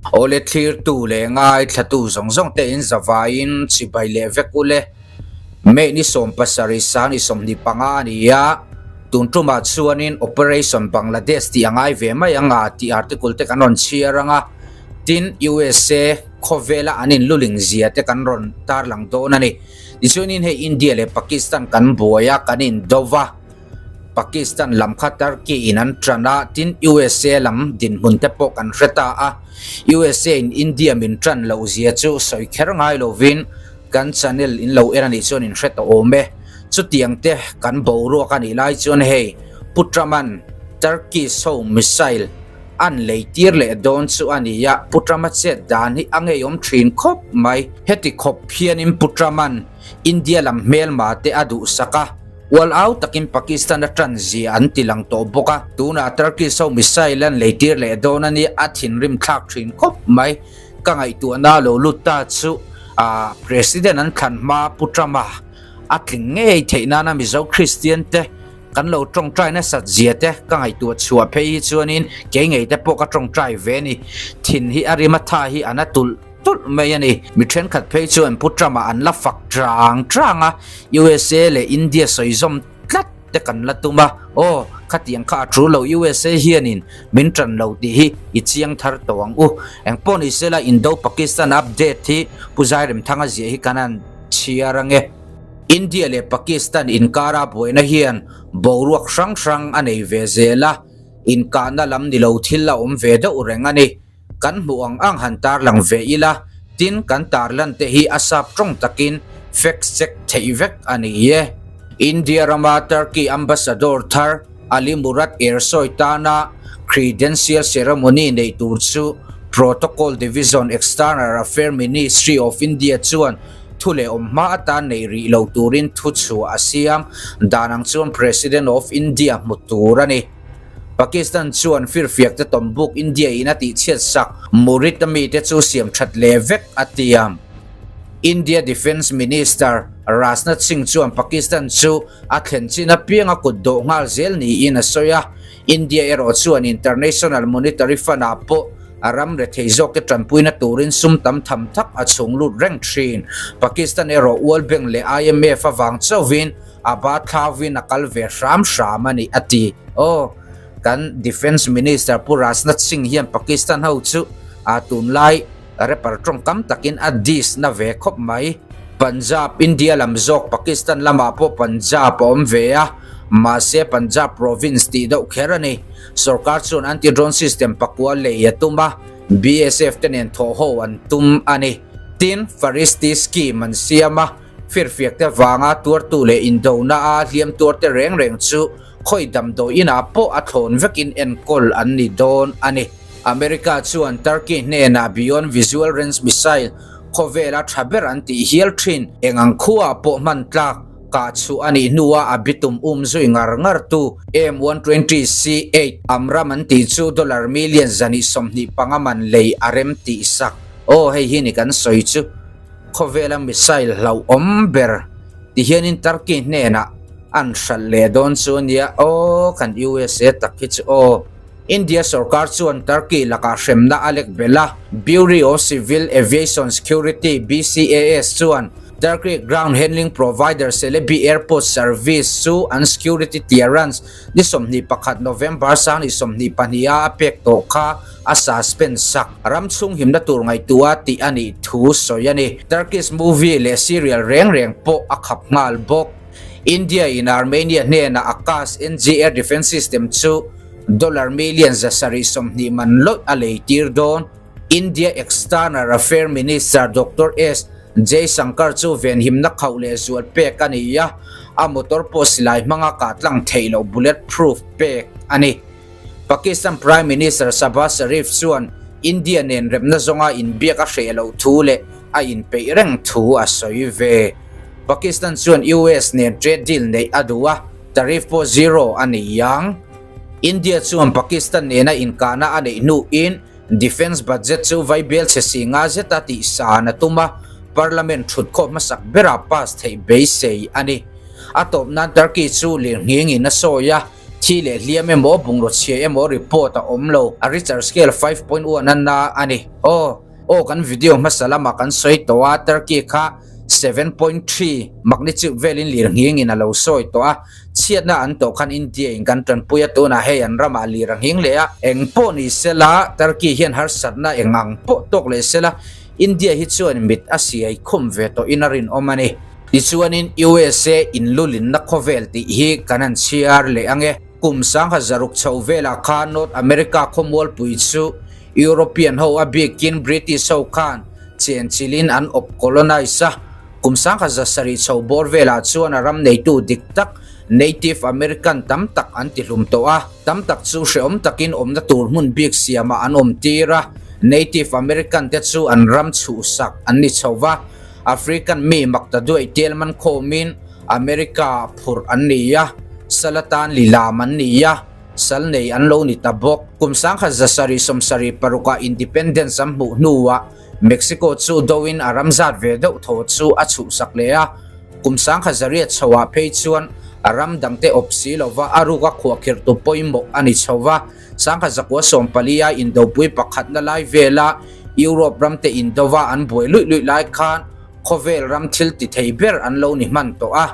Awle thlirtu leh ngaithlatu zawng zawng te in zavaiin chibai leh vek u le. May ni 17 sang ni 25 a ni a, tun tumah chuanin Operation Bangladesh tih a ngai ve mai ang a tih article te kan rawn chhiar ang a, tin USA khawvela an inluling zia te kan rawn tarlang dawn a ni. Tichuanin hei India leh Pakistan kan buai a, kan indo va, Pakistan lam kha Turkey in an tan a, tin USA lam dinhmun te pawh kan hre ta a. USA in India min tan loh zia chu sawi kher ngai lovin kan channel in lo en a nih chuan in hre tawh awm e. Chutiang te kan boruak a nih lai chuan hei Pu Trump-a'n Turkey so missile an lei tir leh dawn chu a ni a, Pu Trump-a chet dan hi a ngeiawm thin khawp mai. Heti khawp hianin Pu Trump-a'n India lam hmelma te a duhsak a. Ual au takin Pakistan a tan zia an ti lang tawh bawk a, tunah Turkish ho missile an leitir leh dawn a nia, a thinrim thlak thin khawp mai. Ka ngaihtuahna lo lut ta chu ah President an thlan hma Pu Trump a a tling ngei theih nana Mizo Kristian te kan lo tawngtai nasat zia te ka ngaihtuah chhuah phei hi chuanin kei ngei te pawh ka tawngtai ve a ni. Thin hi a rim a tha hi a na tulh. tulh mai a ni. Mi thenkhat phei chuan Pu Trump-a an la fak chang chang a, USA leh India sawi zawm tlat te kan la tum a, aw khatiang kha a tul lo USA hianin min tan lo tih hi i chiang thar tawh ang u. Engpawh ni sela Indo-Pakistan update hi Pu Zairemthanga ziah hi kan han chhiar ange. India leh Pakistan inkara buaina hian boruak hrang hrang a nei ve zel a, inkahna lam ni lo thil a awm ve deuh reng a ni. Kan hmuh ang ang han tarlang ve ila, tin kan tarlan te hi a sap tawng takin fact check theih vek a ni e. India rama Turkey Ambassador thar Ali Murat Ersoy tana credential ceremony neih tur chu Protocol Division External Affair Ministry of India chuan thu leh awm hma atan neih rih lo turin thu chhuah a siam dan ang chuan President of India hmu tur a ni. Pakistan chuan firfiak te tawmbuk India in a tihchhiat sak Murid a mite chu siam that leh vek a tiam. India Defence Minister Rajnath Singh chuan Pakistan chu a thlen chin apiang a kut dawh nghal zel niin a sawi a, India erawh chuan International Monetary Fund ah pawh a ram rethei zawk te tanpuina turin sum tam tham thak a chhung lut reng thin. Pakistan erawh World Bank leh IMF avang chauhin A ba thlauin a kal ve hram hram a ni, a ti. Aw, kan Defence Minister Pu Rajnath Singh hian Pakistan ho chu a tunlai rapper tawngkam takin a diss na ve khawp mai. Punjab, India lam zawk Pakistan lamah pawh Punjab a awm ve a, mahse Punjab province tih deuh kher a ni. Sorkar chuan anti-drone system pakua lei a tum a, BSF te nen thawh ho an tum a ni. Tin, Faristi scheme an siam a. Firfiak te vanga tuartu leh indona a hliam tuar te reng reng chu khawi damdawi inah pawh a thlawn vekin enkawl an ni dawn a ni. America chuan Turkey hnenah Beyond Visual Range Missile khawvela tha ber an tih hial thin. Eng ang khuaah pawh hman tlak kah chhuah a nih hnuah a bitum um zui ngar ngar tu M120 C8 Amram an tih chu dollar million 125 man lei a rem tih sak. Aw hei hi ni kan sawi chu. Khawvela missile hlauhawm ber ti hianin Turkey hnenah an hralh leh dawn chu a nia aw, kan USA tak hi chu aw. India sorkar chuan Turkey lakah hremna a lek belh a, Bureau of Civil Aviation Security, BCAS, chuan Turkey ground handling provider Celebi Airport Service chu an security clearance ni 21 November 2022 a a pek tawh kha a suspend sak. Ram chhung himna tur ngaihtuah tih a nih thu sawi a ni. Turkish movie leh serial reng reng pawh a khap nghal bawk. India in Armenia hnenah Akash NG air defence system chu dollar million 720 man lawih a lei tir dawn. India External Affair Minister Doctor S Jaishankar chu venhimna khauh leh zual pek a ni a, a motor pawh silai hmanga kah tlang theih loh bullet proof pek a ni. Pakistan Prime Minister Shahbaz Sharif chuan India nen remna zawnga inbiak a hreh loh thu leh a inpeih reng thu a sawi ve. Pakistan chuan US nen trade deal neih a duh a, tariff pawh zero a ni ang. India chuan Pakistan nena inkahna a neih hnuin defence budget chu vaibel chhe si nga zeta tihsan a tum a, parliament thutkhawp hmasak berah pass theih beisei a ni. A tawp nan Turkey chu lirnghingin a sawi a. Thi leh hliam emaw, bungraw chhia emaw report a awm lo. A Richter scale 5.1 a na a ni. Aw, aw kan video hmasa lamah kan sawi tawh a, Turkey kha 7.3 magnitude velin lir nghingin a lo sawi tawh a. Chhiatna an tawh khan India in kan tanpui a, tunah hei an ramah lir a nghing leh a. Eng pawh ni sela, Turkey hian harsatna eng ang pawh tawk leh sela, India hi chuan mit a siai khum ve tawhin a rinawm a ni. Tichuanin USA inlulinna khawvel tih hi kan han chhiar leh ang e. Kum sangha zaruk chho velah khan North America khawmualpui chu European ho a bikin British ho khan chenchilhin an awp colonize a. Kum sangha zasarih chho bawr velah chuan a ram neitu dik tak Native American tam tak an tihlum tawh a. Tam tak chu hrehawm takin awmna tur hmun bik siamah an awm tir a. Native American te chu an ram chhuhsak an ni chho va. African mi makta duaih tel man khawmin America phurh an ni a, sal atan lilam an ni a, sal nei an lo ni ta bawk. Kum 1776ah independence an hmuh hnuah Mexico chu doin a ram zat ve deuh thaw chu a chhuhsak leh a, kum 1800 chhoah phei chuan a ram dangte awp si lova a ruk a khuahkhirhtu pawimawh a ni chho va. 1914 a indopui pakhatna lai vela Europe ramte indova an buai luih luih lai khan khawvel ram thil ti thei ber an lo ni hman tawh a.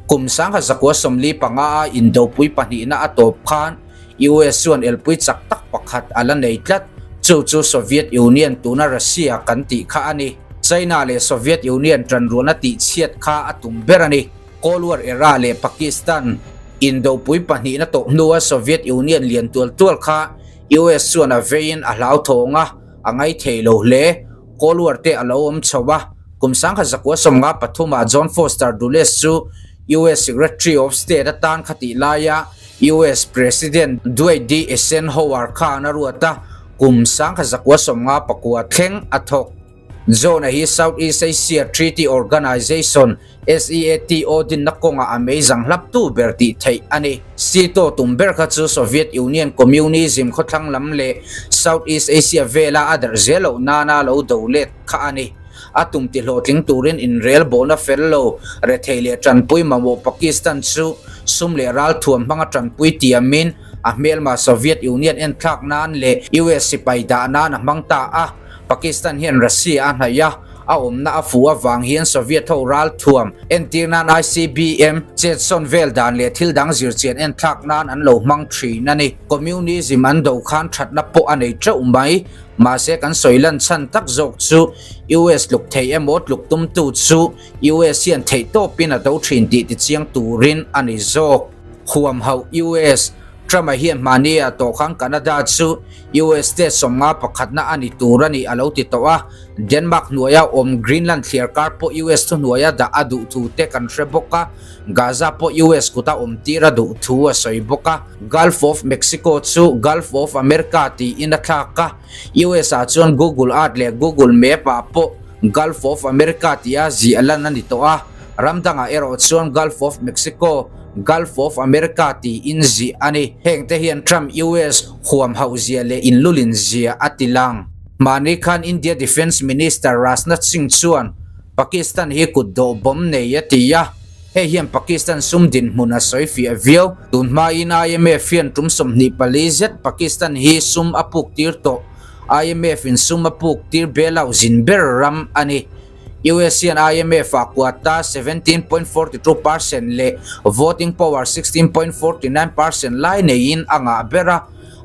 Kum 1945 a indopui pahnihna a tawp khan US chuan elpui chak tak pakhat a la nei tlat, chu chu Soviet Union tuna Russia kan tih kha a ni. China leh Soviet Union tanrualna tihchhiat kha a tum ber a ni. Cold War era leh Pakistan indopui pahnihna tawp hnua Soviet Union lian tual tual kha US chuan a veiin a hlauthawng a, a ngaithei lo hle. Cold War te a lo awm chho a, kum 1953 ah John Foster Dulles chu US Secretary of State atan khatih laia US President Dwight D. Eisenhower khan a ruat a, kum 1959 thleng a thawk. John-a hi South East Asia Treaty Organization, SEATO, dinna kawngah a meizang hlaptu ber tih theih a ni. SEATO tum ber kha chu Soviet Union Communism khawthlang lam leh South East Asia vela a darh zel loh nana lo do let kha a ni. A tum ti hlawhtling turin inrelbawhna fel lo, rethei leh tanpui mamawh Pakistan chu sum leh ralthuam hmanga tanpui tiamin a hmelma Soviet Union enthlak nan leh US sipai dah nan a hmang ta a. Pakistan hian Russia a hnaih a, a awmna a fuh avang hian Soviet ho ral thuam entir nan ICBM chetsawn vel dan leh thil dang zirchian enthlak nan an lo hmang thin a ni. Communism an do khan thatna pawh a nei teuh mai. Mahse kan sawi lan chhan tak zawk chu US tluk thei emaw tluk tumtu chu US hian theihtawpin a do thin tih tichiang turin a ni zawk. Huam hauh US. Trump-a hian hmahni ah tawh khan Canada chu US state 50 pakhatna a ni tur a nih a lo ti tawh a, Denmark hnuaia awm Greenland thliarkar pawh US thuhnuaia dah a duh thu te kan hre bawk a, Gaza pawh US kuta awm tir a duh thu a sawi bawk a. Gulf of Mexico chu Gulf of America tiin a thlak a, US ah chuan Google Earth leh Google Map ah pawh Gulf of America tia ziah lan a ni tawh a, ram dangah erawh chuan Gulf of Mexico, Gulf of America tiin ziah a ni. Hengte hian Trump US huam hauh zia leh inlulin zia a ti lang. Hmani khan India Defence Minister Rajnath Singh chuan Pakistan hi kut dawh bomb nei a ti a, hei hian Pakistan sum dinhmun a sawi fiah viau. Tun hmain IMF hian tum 24 zet Pakistan hi sum a puk tir tawh. IMF in sum a puk tir bailout zin ber ram a ni. US hian IMF ah quota 17.42 percent leh voting power 16.49 percent lai neiin a ngah ber a,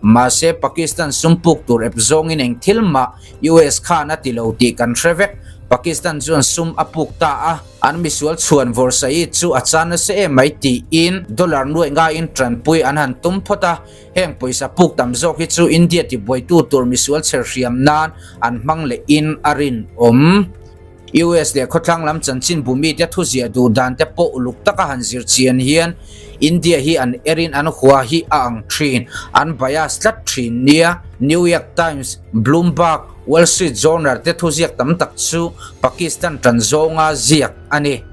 mahse Pakistan sum puk tur ep zawngin eng thil mah US khan a ti lo tih kan hre vek. Pakistan chuan sum a puk ta a, an misual chhuan vawr Saeed chu a chan nasa em mai tiin dollar nuaih ngaiin tanpui an han tum phawt a, heng pawisa puk tam zawk hi chu India tibuaitu tur misual chher hriam nan an hmang lehin a rinawm. US leh khawthlang lam chanchin bumite thuziah duh dan te pawh uluk taka han zir chian hian India hi an erin an hua hi a ang thin, an bias tlat thin nia. New York Times, Bloomberg, Wall Street Journal te thuziak tam tak chu Pakistan tan zawnga ziak a ni.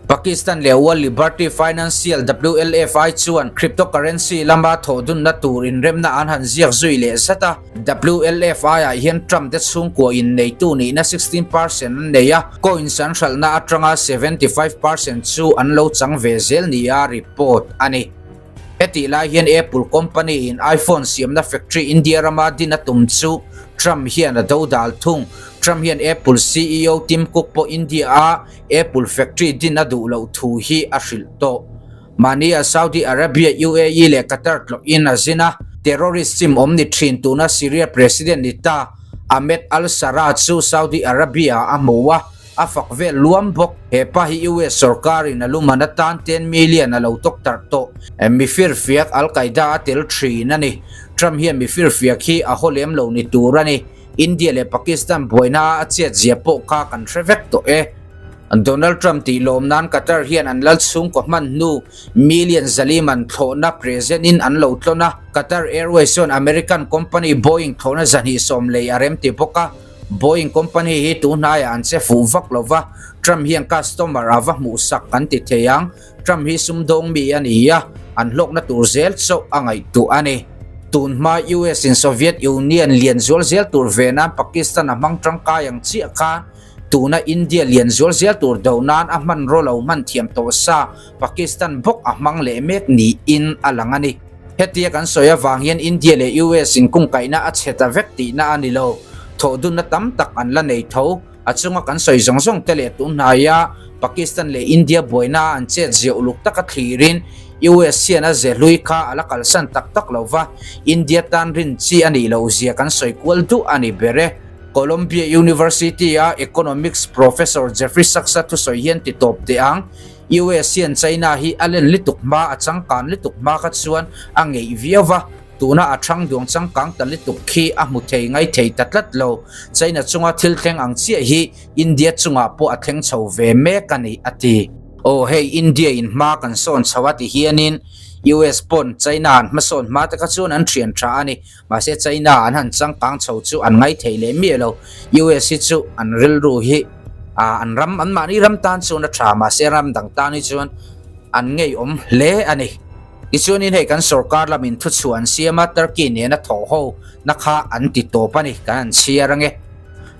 Pakistan leh World Liberty Financial, WLFI, chuan cryptocurrency lama thawhdunna tur inremna an han ziak zui leh zat a. WLFI-ah hian Trump te chhungkua inneitu nihna 16 percent an nei a, coins an hralhna atanga 75 percent chu an lo chang ve zel nia report a ni. Hetih lai hian Apple company in iPhone siamna factory India rama din a tum chu Trump hian a dodal thung. Trump hian Apple ceo Tim Cook pawh India a Apple factory din a duh loh thu hi a hrilh tawh. Mahnia Saudi Arabia, UAE leh Qatar tlawhin a zin a, terrorist chim awm ni thin tuna Syria president ni ta Ahmed al-Sharaa chu Saudi Arabia-ah a hmu a, a fak vel luam bawk. He pa hi US sorkarin a luman atan 10 million a lo tawk tarh tawh. Mi firfiak Al-Qaeda a tel thin a ni. Trump hian mi firfiak hi a haw lem lo ni tur a ni. India leh Pakistan buaina a chet zia pawh kha kan hre vek tawh e. Donald Trump tih lawm nan Qatar hian an lal chhungkaw hman hnu million zaliman thlawhna present in an lo tlawn a. Qatar Airways chuan American company Boeing thlawhna 220 lei a rem ti bawk a. Boeing company hi tu hnaiah an che fuh vak lo va, Trump hian customer a va hmuh sak an ti thei ang. Trump hi sumdawng mi a ni a, an hlawkna tur zel chauh a ngaihtuah a ni. Tun hma US in Soviet Union lian zual zel tur ve nan Pakistan a hmang tangkai ang chiah khan tuna India lian zual zel tur do nan a hmanraw lo hman thiam tawh sa Pakistan bawk a hmang leh mek niin a lang a ni. Hetia kan sawi avang hian India leh US in kungkaihna a chhe ta vek tihna a ni lo. Thawhdunna tam tak an la nei tho. A chunga kan sawi zawng zawng te leh tun hnaia Pakistan leh India buaina an chet zia uluk taka thlirin US hian a ze hlui kha a la kalsan tak tak lo va, India tan rin chi a nih loh zia kan sawi kual duh a ni ber e. Columbia University-a Economics Professor Jeffrey Sachs-a thusawi hian ti tawp teh ang, US hian China hi a len lutuk hma, a changkan lutuk hma kha chuan a ngeih viau va, Tuna a thang duang changkang ta lutuk khi a hmu thei ngai thei ta tlat lo. China chunga thil thleng ang chiah hi India chungah pawh a thleng chho ve mek a ni, a ti. Aw hei India in hma kan sawn chho a ti hianin US pawn China an hmasawn hma te kha chuan an thian tha a ni. Mahse China an han changkang chho chu an ngai thei leh miah lo. US hi chu an rilru hi an ram an mahni ram tan chuan a tha mahse ram dang tan hi chuan an ngeiawm hle a ni. Tichuanin hei kan sorkar lamin thuchhuah an siam a, Turkey nena thawh ho na kha an ti tawp a ni, kan han chhiar ange.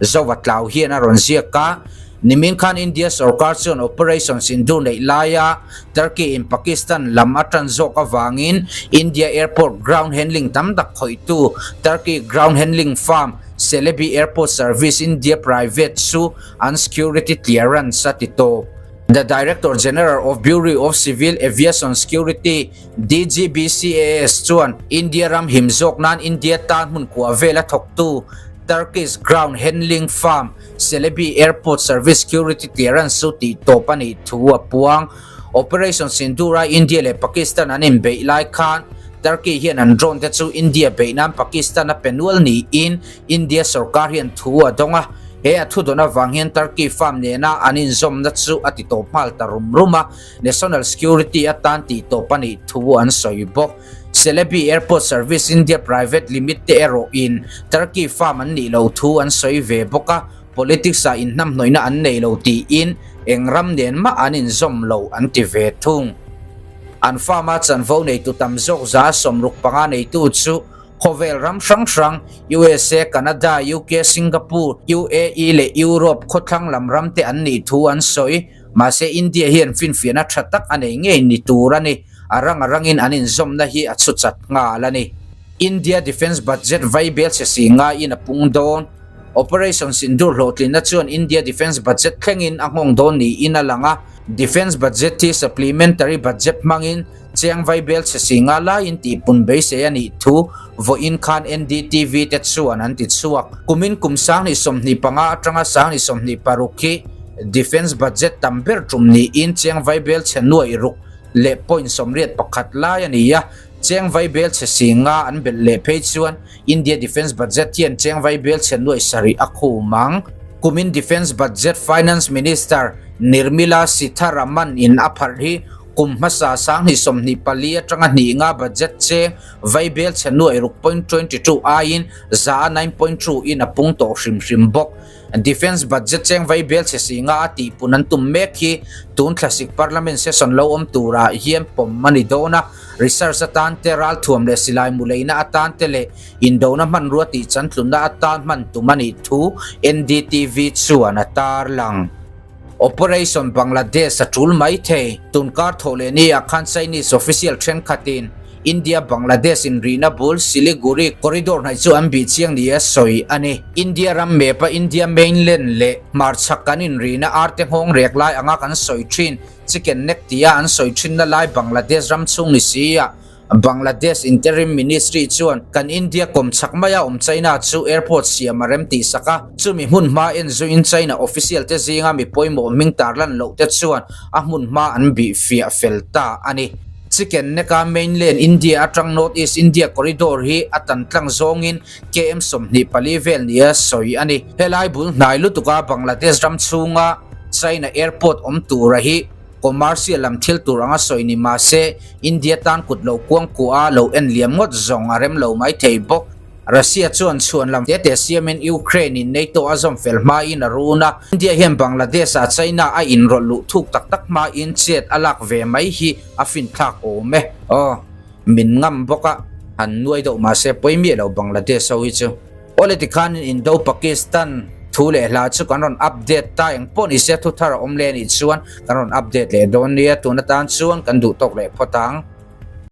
Zova tlau hian a rawn ziak a, nimin khan India sorkar chuan Operation Sindoor neih laia Turkey in Pakistan lam a tan zawk avangin India airport ground handling tam tak khawihtu Turkey ground handling firm Celebi Airport Service India Private chu an security clearance a ti tawp. The Director General of Bureau of Civil Aviation Security, DGBCAS, chuan India ram him zawk nan India tan hmun kua vela thawktu Turkish ground handling firm Celebi Airport Service security clearance chu tih tawp a nih thu a puang. Operation Sindoor-a India leh Pakistan an inbeih lai khan Turkey hian an drone te chu India beih nan Pakistan a pe nual niin India sorkar hian thu a dawng a. He a thudawn avang hian Turkey farm nena an inzawmna chu a ti tawp nghal ta rum rum a, national security atan tih tawp a nih thu an sawi bawk. Celebi Airport Service India Private Limit te erawhin Turkey farm an nih loh thu an sawi ve bawk a, politics ah inhnamhnawihna an nei lo tiin eng ram nen mah an inzawm lo an ti ve thung. An farm a chanvo neitu tam zawk 65 neitu chu Khawvel ram hrang hrang, USA, Canada, UK, Singapore, UAE leh Europe khawthlang lam ram te an nih thu an sawi. Mahse India hian finfiahna tha tak a nei ngei ni tur a ni. A rang a rangin an inzawmna hi a chhu chat nghal a ni. India Defence Budget vai bel chhe si ngaiin a pung dawn. Operation Sindoor hlawhtlinna chuan India Defence Budget thlengin a nghawng dawn niin a lang a. Defence Budget hi Supplementary Budget hmangin Chiang vai bel chhe si nga laiin tihpun beisei a nih thu vawiin khan NDTV te chuan an ti chhuak. Kumin kum 2025 atanga 2026 hi Defence Budget tam ber tum niin Chiang vai bel chhe nuaih ruk leh point 81 lai a ni a. Chiang vai bel chhe si nga an belh leh phei chuan India Defence Budget hian Chiang vai bel chhe nuaih sarih a khum ang. Kumin Defence Budget Finance Minister Nirmila Sitharaman in a pharh hi Kum hmasa 2024 atanga hnih nga budget cheng vaibel chhe nuaih ruk point 22 aiin za 9.2 in a pung tawh hrim hrim bawk. Defence budget cheng vaibel chhe si nga a tihpun an tum mek hi tun thlasik parliament session lo awm turah hian pawm a ni dawn a, research atan te, ralthuam leh silai mu leina atan te leh indona hmanrua tih chantlunna atan hman tum a nih thu NDTV chuan a tarlang. Operation Bangladesh a tul mai thei. Tunkar thawh leh ni ah khan Chinese official thenkhatin India Bangladesh inrihna bul Siliguri corridor hnaih chu an bih chiang nia sawi a ni. India ram map a India mainland leh hmarchhak kan inrihna arte nghawng rek lai anga kan sawi thin Chicken Neck tia an sawi thinna lai Bangladesh ram chhung ni si a, Bangladesh Interim Ministry chuan kan India kawmchhak maia awm China chu airport siam a rem tih sak a, chumi hmun hma en zuiin China official te zinga mi pawimawh hming tarlan loh te chuan a hmun hma an bih fiah fel ta a ni. Chicken Neck-a mainland India atang North East India corridor hi a tan tlang zawngin KM 24 vel nia sawi a ni. Helai bul hnai lutuka Bangladesh ram chhunga China airport awm tura hi Commercial lam thil tur anga sawi ni mah se, India tan kut lo kuang kuah a lo en liam ngawt zawng a rem lo mai thei bawk. Russia chuan chhuan lam tete siamin Ukraine in NATO a zawm fel hmain a run a, India hian Bangladesh ah China a inrawlh luh thuk tak tak hmain chet a lak ve mai hi a finthlak awm e. Aw, min ngam bawk a, han nuai deuh mah se pawi miah lo Bangladesh ho hi chu. Awle tikhanin Indo-Pakistan thu leh hla chu kan rawn update ta eng pawh ni se thu thar a awm leh anih chuan kan rawn update leh dawn nia tun atan chuan kan duh tawk leh phawt ang.